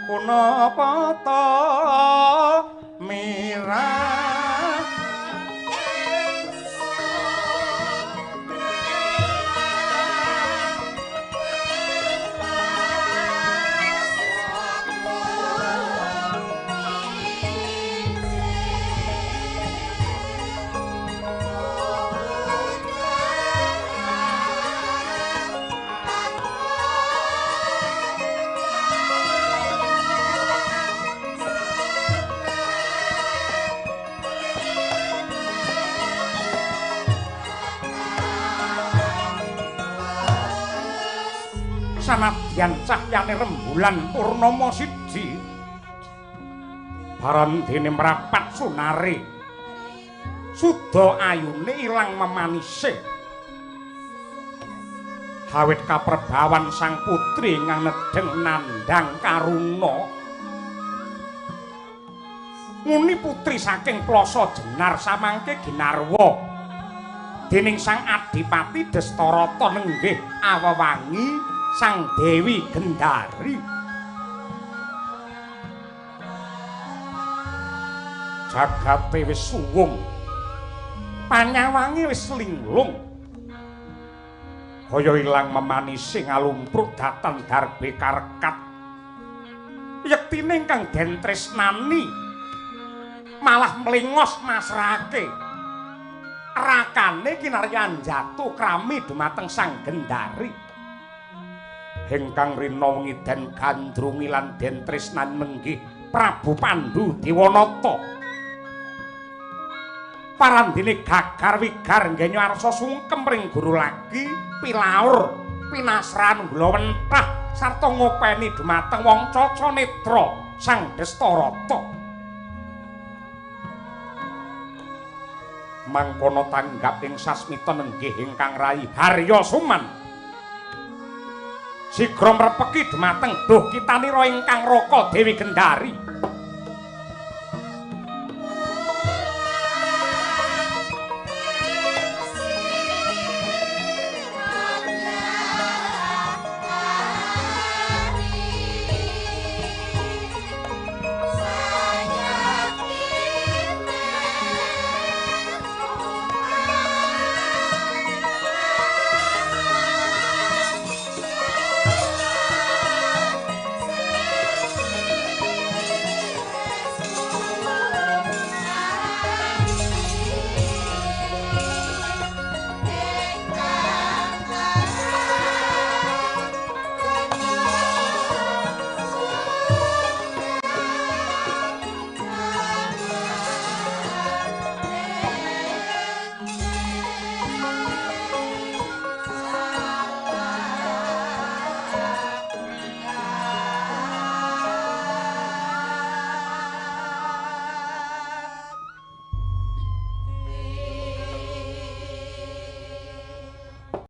Punapa ta mirah sanadyan cahyane rembulan purnama siji barandene mrapat sunare suda ayune ilang memanise awit kaprebawan sang putri ingkang nedheng nandhang karuna nguni putri saking Plasa Jenar samangke ginarwa dening sang Adipati Destarata nenggih awewangi Sang Dewi Gendari. Jagate wis suwung, panyawange wis linglung, kaya ilang memanise ngalumpruk datan darbe karekat. Yektine ingkang den tresnani malah mlengos masrahake rakane kinaryan jatuh krami dumateng Sang Gendari. Ingkang rina wengi den gandrungi lan den tresnan menggih Prabu Pandu Dewanata. Parandene gagar wigar ngenyo arsa sungkem ring guru lagi pilaur pinasran glowentah sarta ngopeni dumateng wong caca netra Sang Destarata. Mangkono tanggap ing sasmita nenggih ingkang rayi Harya Suman. Sigra mrepeki dumateng duh kitanira ingkang raka Dewi Gendari.